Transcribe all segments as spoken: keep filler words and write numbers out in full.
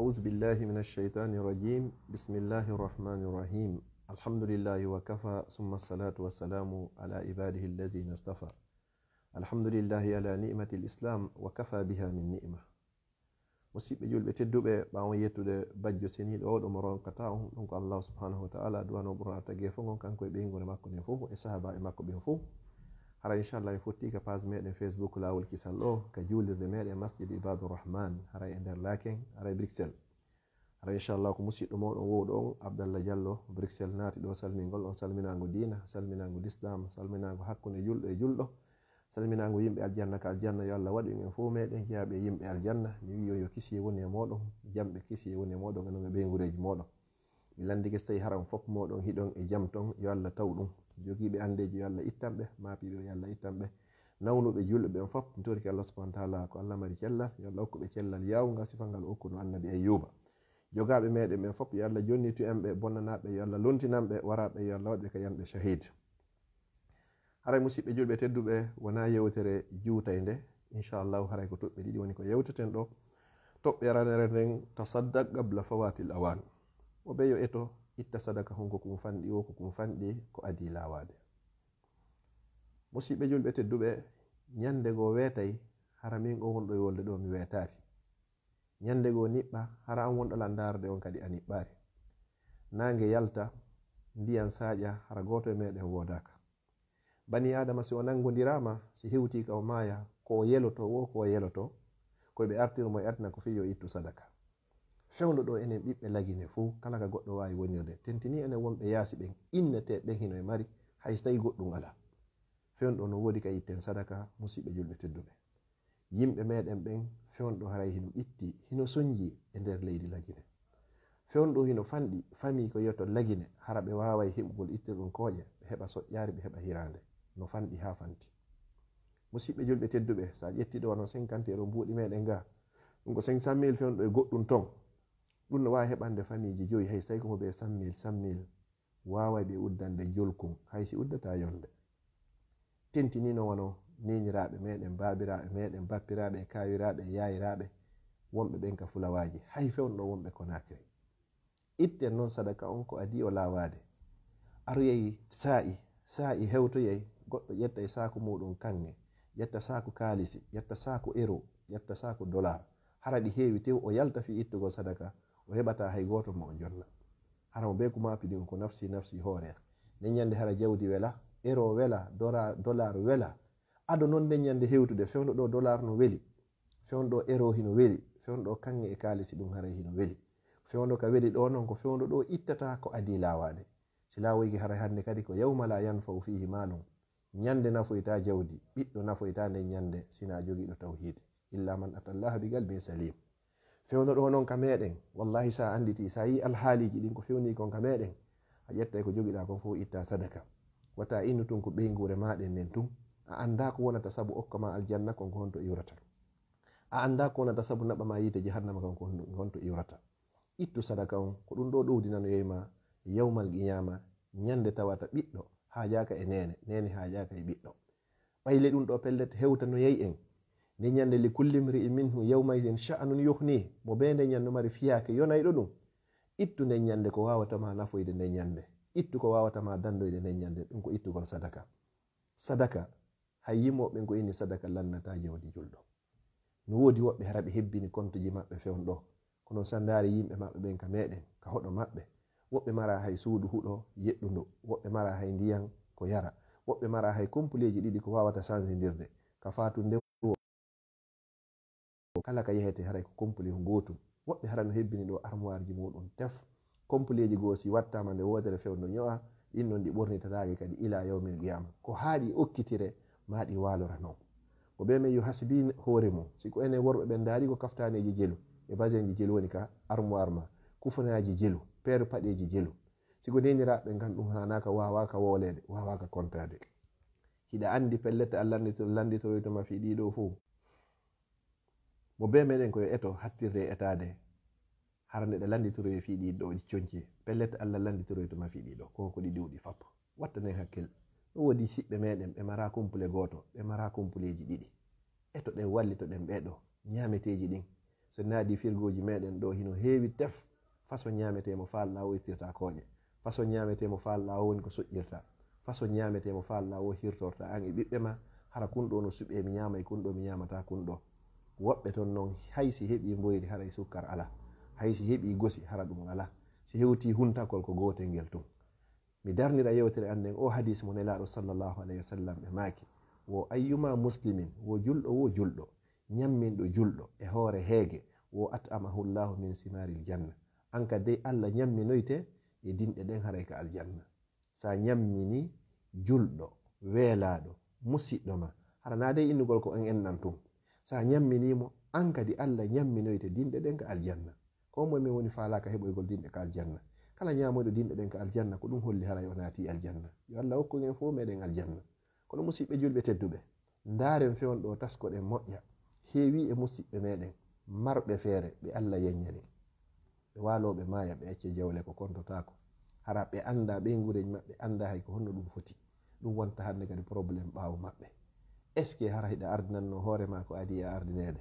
أعوذ بالله من الشيطان الرجيم. بسم الله الرحمن الرحيم. الحمد لله وكفى، ثم الصلاة والسلام على عباده الذين اصطفى. الحمد لله على نعمة الإسلام وكفى بها من نعمة. Musidɓe julɓe tedduɓe, ɓaawo yettude bajjo seniiɗo oɗo mo ronkata on, ɗum ko Allah subhanahu wa ta'ala, du'ano ɓurna tagge fof ngon, kanko e ɓeynguure makko nden fof, e sahaabaaɓe makko ɓen fof. Hara inchallah en fotti ka page meɗen Facebook Laawol Kisal ɗo, ka juulirde meɗen Masjid Ibadur Rahman, haray e nder Laken, haray Bruxelles. Hara inchallah ko musidɗo moɗon wowɗo on, Abdallah Diallo, Bruxelles naati ɗo salmingol on, salminaango diina, salminaango l'islam, salminaango hakkunde julɗo e julɗo, salminaango yimɓe aljanna ka aljanna. Yo Allah waɗu en fof meɗen jeyaaɓe e yimɓe aljanna. Mi wi'i on yo kisiyee wonu e moɗon, jamɓe kisiyee wonu e moɗon, e no ɓeynguureeji moɗon. Mi landike so tawi haran fof moɗon hiɗon e jam ton, yo Allah taw ɗum. Jogiiɓe andeeji yo Allah ittan ɓe, maapiiɓe yo Allah ittan ɓe. Nawnuɓe julɓe ɓen fof, mi torike Allah subhanahu wa ta'ala ko Allah mari cellal, yo Allah hokku ɓe cellal yaawngal sifa ngal o okkuno annabi Ayyuba. Jogaaɓe meɗen ɓen fof, yo Allah jonnitu en ɓe, bonnanaaɓe yo Allah lontinan ɓe, waraaɓe yo Allah waɗ ɓe ka yanɓe shahid. Haray musidɓe julɓe tedduɓe, wonaa yewtere juutaynde, inchallahu haray ko toɓɓe ɗiɗi woni ko yewteten ɗo. Toɓɓe aranere nden, tasaddaq qabla fawatil awan. O ɓe yo eto, itta sadaka, honko kum fanɗi o, ko kum fanɗi, ko adii laawaade. Musidɓe julɓe tedduɓe, ñande goo weetay, hara min o wonɗo e wolde ɗo mi weetaali. Ñande goo niɓɓa, hara an wonɗo lan ndaarde on kadi a niɓɓaali. Naange yalta, ndiyan saaƴa, hara gooto e meɗen woodaaka. Bani Aadama si o nanngondiraama, si hewtii ka o maaya, ko o yelotoo woo ko o yelotoo, ko ɓe artiri mo e aduna ko fii yo ittu sadaka. Fewndo ɗo enen ɓiɓɓe Lagine fow, kala ka goɗɗo waawi wonirde, tentinii enen wonɓe yaasi ɓen, innetee ɓen hino e mari, hay so tawii goɗɗum alaa. Fewndo ɗo no woodi ka itten sadaka, musidɓe julɓe tedduɓe. Yimɓe meɗen ɓen, fewndo ɗo haray hino ɓitti, hino sonji e nder leydi Lagine. Fewndo ɗo hino fanɗi, famii ko yeto Lagine, hara ɓe waaway heɓugol ittirɗum kooƴe, ɓe heɓa soƴƴaari, ɓe heɓa hiraande. No fanɗi haa fanti. Musidɓe julɓe tedduɓe, so a ƴetti ɗo wano cinquante euro mbuuɗi meɗen ga, ɗum ko cinq cent mille fewndo ɗo e goɗɗum ton. Ɗum no waawi heɓande famiiji joyi, hay so tawi ko mo ɓe cent mille, cent mille, waaway ɓe uddande jolkun, hay si uddataa yolnde. Tentinii no wano neñiraaɓe meɗen, baabiraaɓe meɗen, bappiraaɓe e kaawiraaɓe e yaayiraaɓe, wonɓe ɓen ka fulawaaji, hay fewndo wonɓe Konakiri. Itten non sadaka on ko adii o laawaade. Aroyay saa'i, saa'i hewtoyay, goɗɗo ƴettay saaku muuɗum kaŋŋe, ƴetta saaku kaalisi, ƴetta saaku euro, ƴetta saaku dollar. Hara ɗi heewi tew, o yalta fii ittugol sadaka, o heɓataa hay gooto mo o jonna. Hara mo bee ko maapidi on ko nafsi, nafsi, hoore. Nden ñande hara jawdi wela, euro wela, dora-, dollar wela. Ado non nden ñande hewtude, fewndo ɗo dollar no weli, fewndo ɗo euro hino weli, fewndo ɗo kaŋŋe e kaalisi ɗum haray hino weli. Fewndo ka weli ɗo non ko fewndo ɗo ittata ko adii laawaade. Si laawoyki haray hannde kadi ko yawma la yanfa'u fihi malun. Ñande nafoyta jawdi, ɓiɗɗo nafoyta nden ñande, sina jogiiɗo tawhiid. Illa man atallaha bi qalbin salim. Fewndo ɗo non ka meɗen, wallahi sa anditi, sa yi alhaaliiji ɗin ko fewni kon ka meɗen, a ƴettay ko jogiɗa kon fof itta sadaka. Wata innu tun ko ɓeynguure maɗen nden tun. A anda ko wonata sabu okka ma aljanna kon ko honto iwrata. A anda ko wonata sabu naɓa ma yiite jahannama kon ko honto iwrata. Ittu sadaka on, ko ɗum ɗo ɗowdinanoyay ma yawmal qiyama, ñande tawata ɓiɗɗo haajaaka e neene, neene haajaaka e ɓiɗɗo. Ɓayle ɗum ɗo pellet hewtanoyay en. Nde ñande li kulli mri'in minhum yawma idhin sha'nun yughni, mo bee nde ñande mari fiyaake yonayɗo ɗum. Ittu nde ñande ko wawata ma nafoyde nde ñande. Ittu ko wawata ma dandoyde nde ñande, ɗum ko ittugol sadaka. Sadaka, hay yimooɓe ɓen ko inni sadaka lannata jawdi julɗo. No woodi woɓɓe hara ɓe hebbini kontuji maɓɓe fewndo ɗo. Kono sa ndaari yimɓe maɓɓe ɓen ka meɗen, ka hoɗo maɓɓe, woɓɓe mara hay suudu huɗo yeɗɗundu, woɓɓe mara hay ndiyan ko yara, woɓɓe mara hay kompuleeji ɗiɗi ko wawata sansindirde, ka fatunde wo kala ka yehete haray ko kompuleehu gootum. Woɓɓe hara no hebbini ɗo armoireji muɗum tef. Kompuleeji goo si wattama nde wootere fewndo ño'a, ɗin non ɗi ɓornitataake kadi ila yawmil qiyama. Ko haa ɗi okkitire, ma ɗi waalora non. Ko ɓe men yo hasibi hoore mum. Si ko enen worɓe ɓen ndaari ko kaftaneeji jelu, e basenji jelu woni ka armoire ma, kufunaaji jelu, peeru paɗeeji jelu. Si ko neeniraaɓe ɓen kan ɗum haanaaka, waawaaka wooleede, waawaaka kontaade. Hiɗa anndi pellet Allah lanndito-, lannditoroyto ma fii ɗii ɗoo fow. Mo bee meɗen ko yo eto hattirde e etaade. Hara nde ɗa lannditoroyi fii ɗii ɗoo ɗi conci. Pellet Allah lannditoroyto ma fii ɗii ɗoo. Ko ko ɗi ɗiwɗi fap. Wattanen hakkil. No woodi siɓɓe meɗen, ɓe mara kumpule gooto, ɓe mara kumpuleeji ɗiɗi. Eto ɗen wallito ɗen ɓee ɗoo. Ñaameteeji ɗin. So naadi firgooji meɗen ɗo hino heewi tef. Façon ñaametee mo faalɗaa o ittirta kooƴe. Façon ñaametee mo faalɗaa o woni ko soƴƴirta. Façon ñaametee mo faalɗaa o hirtorta an e ɓiɓɓe ma. Hara kun ɗo no suɓee mi ñaamay kun ɗo mi ñaamata kun ɗo. Woɓɓe ton non hay si heɓi mboyri haray sukkar ala. Hay si heɓi gosi hara ɗum ala. Si hewti huntakol ko gootel ngel tun. Mi darnira yewtere an nden o hadis mo Nelaaɗo sallallahu alayhi wa sallam ɓe maaki. Wo ayyuma muslimin, wo julɗo, wo julɗo. Ñamminɗo julɗo e hoore heege, wo at'amahu Allahu min simaril janna. An ka dey Allah ñamminoyte e dinɗe ɗen haray ka aljanna. Sa ñammini julɗo, weelaaɗo, musiɗɗo ma, hara na dey innugol ko en ennan tun. Sa ñammini mo, an kadi Allah ñamminoyte dinɗe ɗen ka aljanna. Ko moye men woni faalaaka heɓoygol dinɗe ka aljanna. Kala ñaamoyɗo dinɗe ɗen ka aljanna, ko ɗum holli haray o naati aljanna. Yo Allah hokku en fof meɗen aljanna. Kono musiɓɓe julɓe tedduɓe, ndaaren fewndo ɗo taskoɗen moƴƴa. Heewi e musiɓɓe meɗen, marɓe feere, ɓe Allah yeññani. Ɓe waalooɓe maaya, ɓe acce jawle ko kontotaako. Hara ɓe annda ɓeyngure maɓɓe, annda hay ko honno ɗum foti. Ɗum wonta hannde kadi problème ɓaawo maɓɓe. Est-ce que hara hiɗa ardinanno hoore ma ko adii a ardineede?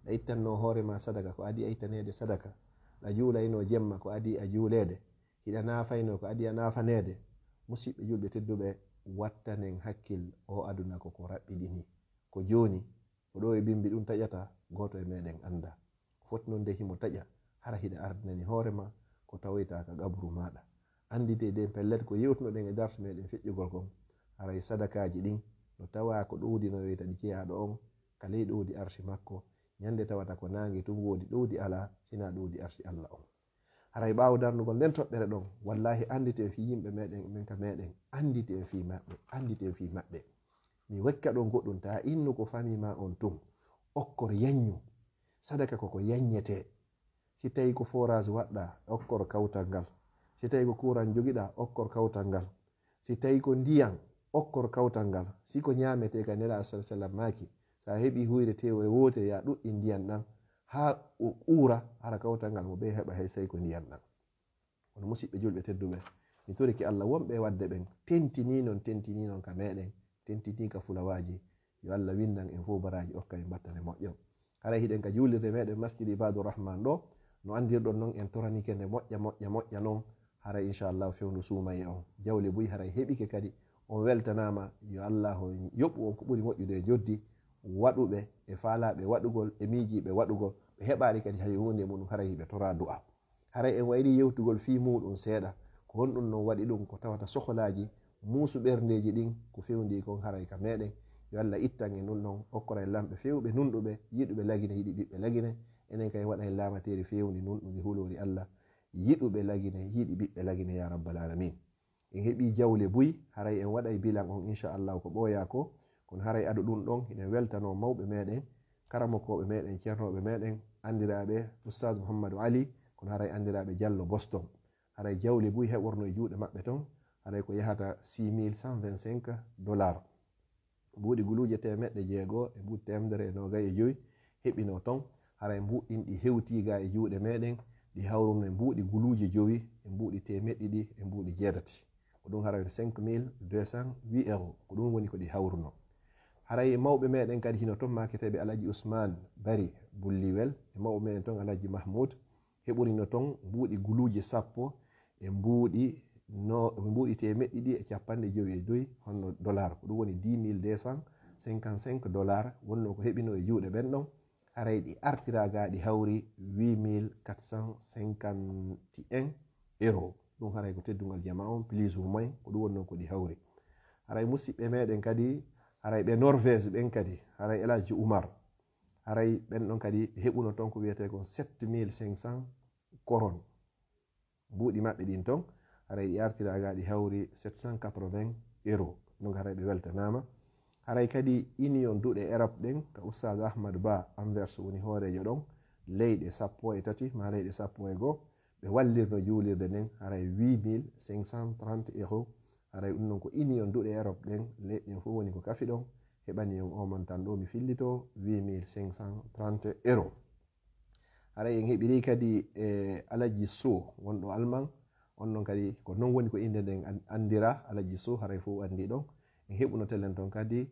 Ɗa ittanno hoore ma sadaka ko adii a ittaneede sadaka? Ɗa juulayno jemma ko adii a juuleede? Hiɗa naafayno ko adii a naafaneede? Musiɓɓe julɓe tedduɓe, wattanen hakkil o aduna ko ko raɓɓiɗini. Ko jooni, ko ɗo e bimbi ɗum taƴata, gooto e meɗen annda. Ko foti non de himo taƴa, hara hiɗa ardinani hoore ma ko tawoyta ka qabru maɗa. Andite den pellet ko yewtunoɗen e darsu meɗen feƴƴugol kon, haray sadakaaji ɗin no tawa ko ɗowdinoyoyta ɗi jeyaaɗo on ka ley ɗowdi arsi makko, ñande tawata ko naange tun woodi ɗowdi alaa, sinaa ɗowdi arsi Allah on. Haray ɓaawo darnugol nden toɓɓere ɗon, wallahi anditen fii yimɓe meɗen, men ka meɗen, anditen fii maɓɓe, anditen fii maɓɓe. Mi wekka ɗon goɗɗum, ta innu ko fami ma on tun. Okkor yaññu. Sadaka ko ko yaññete. Si tawi ko forage waɗɗa, okkor kawtal ngal. Si tawi ko courant jogiɗa, okkor kawtal ngal. Si tawi ko ndiyan, okkor kawtal ngal. Si ko ñaamete ka Nela sallallahu alaihi wasallam maaki, sa heɓi huyre tewre wotere, ya ɗuɗɗi ndiyan ɗan, haa o uura, hara kawtal ngal mo ɓe heɓa hay sai ko ndiyan ɗan. Kono musiɓɓe julɓe tedduɓe, mi torike Allah wonɓe wadde ɓen, tentini non, tentini non ka meɗen, tentini ka fulawaaji. Yo Allah windan en fof baraaji, okka en battane moƴƴo. Haray hiɗen ka juulirde meɗen Masjid Ibadur Rahman ɗo, no andirɗon non en toranike nde moƴƴa, moƴƴa, moƴƴa non. Haray inchallahu fewndu suumaye on. Jawle buy haray heɓike kadi, on weltanaama. Yo Allah yoɓu on ko ɓuri moƴƴude e joddi, waɗuɓe e faalaaɓe waɗugol, e miijiiɓe waɗugol, ɓe heɓaali kadi hay huunde e muɗum, haray hiɓe tora du'a. Haray en wayri yewtugol fii muuɗum seeɗa. Ko honɗum non waɗi ɗum? Ko tawata sohlaaji muusu ɓerndeeji ɗin, ko fewndii kon haray ka meɗen. Yo Allah ittan en ɗum ɗon, okkora en lamɓe fewɓe, nunɗuɓe, yiɗuɓe Lagine, yiɗi ɓiɓɓe Lagine. Enen kay waɗa en laamateeri fewndi, nunɗundi, hulori Allah, yiɗuɓe Lagine, yiɗi ɓiɓɓe Lagine, ya rabbal alamin. En heɓi jawle buy, haray en waɗay bilan on, inchallahu, ko ɓooya ko. Kono haray ado ɗum ɗon, hiɗen weltano mawɓe meɗen, karamokooɓe meɗen, ceernooɓe meɗen, andiraaɓe Oustaz Mouhamadou Ali, kono haray andiraaɓe Diallo Boston. Haray jawle buy heɓorno e juuɗe maɓɓe ton, haray ko yahata six mille cent vingt-cinq dollars. Mbuuɗi guluuje teemeɗɗe jeego e mbuuɗi teemedere e noogay e jowi heɓino ton. Haray mbuuɗi ɗin ɗi hewti ga e juuɗe meɗen, ɗi hawruno e mbuuɗi guluuje jowi e mbuuɗi teemeɗɗe ɗiɗi e mbuuɗi jeetati. Ko ɗum haray cinq mille deux cent huit euros. Ko ɗum woni ko ɗi hawruno. Haray mawɓe meɗen kadi hino ton, maaketeeɓe Alaji Ousmane Bari Bulliwel, e mawɓe meɗen ton Alaji Mahmoud, heɓorino ton mbuuɗi guluuje sappo e mbuuɗi no, mbuuɗi teemeɗɗe ɗiɗi e capanɗe jowi e jowi, honno dollar. Ko ɗum woni dix mille deux cent cinquante-cinq dollars wonno ko heɓino e juuɗe ɓen ɗon. Haray ɗi artira ga ɗi hawri huit mille quatre cent cinquante et un euros. Ɗum haray ko teddungal jama on, plus ou moins, ko ɗum wonno ko ɗi hawri. Haray musiɓɓe meɗen kadi, haray ɓe Norvège ɓen kadi, haray El Hadji Oumar, haray ɓen ɗon kadi ɓe heɓuno ton ko wiyetee kon sept mille cinq cents koron. Mbuuɗi maɓɓe ɗin ton, haray ɗi artira ga ɗi hawri sept cent quatre-vingts euros. Ɗum haray ɓe weltanaama. Haray kadi Union Duɗe Europe ɗen, ka Oustaz Ahmad Ba Anvers woni hooreejo ɗon, leyɗe sappo e tati, ma leyɗe sappo e goo, ɓe wallirno juulirde nden, haray huit mille cinq cent trente euros. Haray ɗum non ko Union Duɗe Europe ɗen, leyɗe ɗen fof woni ko kafi ɗon, heɓani on o montant ɗo mi fillito, huit mille cinq cent trente euros. Haray en heɓiri kadi e Alaji Sow, wonɗo Alman, on non kadi ko non woni ko innde nden an-, anndira, Alaji Sow, haray fof anndi ɗon. En heɓuno telen ton kadi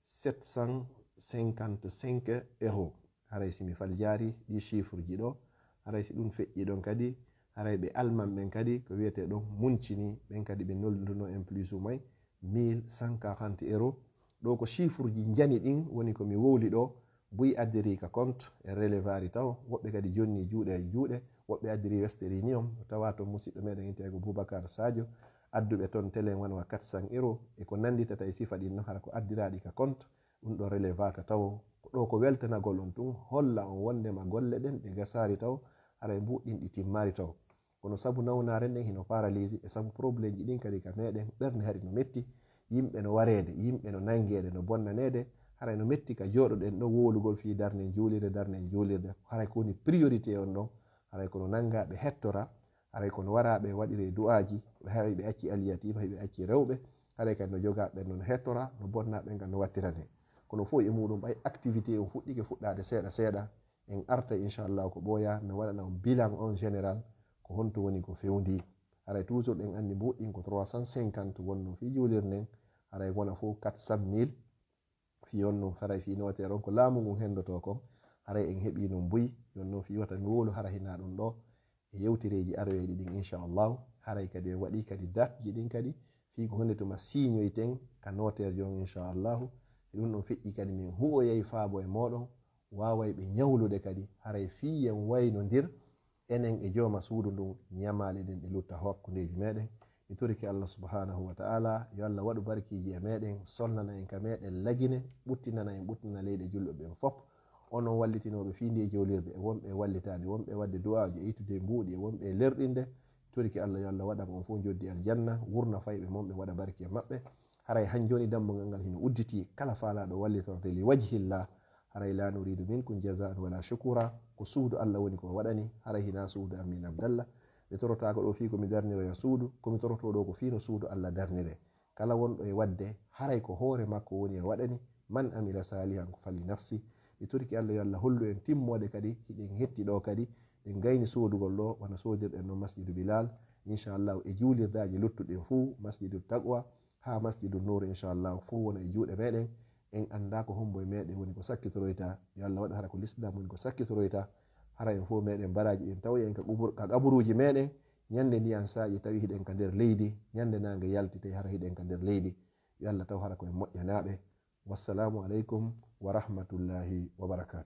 sept cent cinquante-cinq euros. Haray si mi faljaari ɗi chiffreji ɗo, haray si ɗum feƴƴi ɗon kadi, haray ɓe Alman ɓen kadi, ko wiyetee ɗon muncini, ɓen kadi ɓe nolduno en plus ou moins mille cent quarante euros. Ɗo ko chiffreji njani ɗin woni ko mi wowli ɗo, buy addiri ka compte e relevari taw, woɓɓe kadi jonni juuɗe e juuɗe, woɓɓe addiri Western Union, tawa toon musidɗo meɗen intego Boubacar Sadio, adduɓe toon telen wan wa quatre cents euros, e ko nannditata e sifa ɗin no hara ko addiraaɗi ka compte, ɗum ɗo relevaka tawo. Ko ɗo ko weltanagol on tun, holla on wondema golle ɗen ɗe gasaari taw, haray mbuɗɗin ɗi timmaari taw. Kono sabu nawnaare nden hino paralysé, e sabu problème ji ɗin kadi ka meɗen, ɓernde hari no metti, yimɓe no wareede, yimɓe no nangeede, no bonnaneede, haray no metti ka jooɗoɗen ɗo wowlugol fii darnen juulirde, darnen juulirde, haray ko woni priorité on ɗon, haray kono nanga ɓe hettora, haray kono wara ɓe waɗire du'aaji, haray ɓe acci aliyatiiba, ɓe acci rewɓe, haray kadi no jogaa ɓen no hettora, no bonna ɓen kadi no wattirane. Kono fof e muɗum ɓay activité on fuɗɗike fuɗɗaade seeɗa seeɗa, en arta inchallahu ko ɓooya, mi waɗana on bilan on général, ko honto woni ko fewndi. Haray toujours ɗen anndi mbuɗɗin ko trois cent cinquante wonno fii juulirde nden, haray wona fof quatre cent mille. Fii on non haray fii noter on ko laamu ngun hendoto kon, haray en heɓi non buy, on non fii wata mi wowlu hara hina ɗum ɗo, e yewtereeji aroyɗi ɗin inchallahu, haray kadi en waɗi kadi datji ɗin kadi, fii ko honde tuma siñoyten ka noter jon inchallahu, e ɗum ɗon feƴƴi kadi min huɓoyay faabo e moɗon, waway ɓe ñawlude kadi, haray fii en waynondir, enen e jooma suudu ndun, ñamaale ɗen ɗe lutta hakkundeeji meɗen. Mi torike Allah subhanahu wa ta'ala, yo Allah waɗu barkiiji e meɗen, solnana en ka meɗen lagine, ɓuttinana en, ɓuttinana leyɗe julɓe ɓen fop. Onon wallitinooɓe fii nde jowlirde, e wonɓe e wallitaade, wonɓe e waɗde du'aaji, e ittude mbuuɗi, e wonɓe e lerɗinde, torike Allah, yo Allah waɗan on fof njoddi aljanna, wurna fayɓe mon, ɓe waɗa barki e maɓɓe. Haray han jooni dammugal ngal hino udditi, kala faalaaɗo wallitorde li wajhillah, haray la nuridu minkum jazaan wala shukura, ko suudu Allah woni ko waɗani, haray hina suudu Amin Abdallah. Ɓe torotaako ɗo fii ko mi darniroya suudu, ko mi toroto ɗo ko fii no suudu Allah darnire. Kala wonɗo e waɗde, haray ko hoore makko woni e waɗani, man amila salihan ko fali nafsi. Mi toriki Allah yo Allah hollu en timmoode kadi, hiɗen hetti ɗo kadi, en gayni soodugol ɗo, wano soodirɗen no Masjidu Bilal, inchallahu e juulirdaaji luttuɗen fuu, Masjidu Taqwa, haa Masjidu Nur, inchallahu fuu wona e juuɗe meɗen. En anndaa ko hombo e meɗen woni ko sakkitoroyta. Yo Allah waɗu hara ko Lislaam woni ko sakkitoroyta. Hara en fof meɗen baraaji ɗin tawoya en ka qubur-, ka qaburuuji meɗen. Ñande ndiyan saaƴi tawi hiɗen ka nder leydi. Ñande naange yalti tawi hara hiɗen ka nder leydi. Yo Allah taw hara ko en moƴƴanaaɓe. Wassalaamu aleykum wa rahmatullahi wa barakaatuh.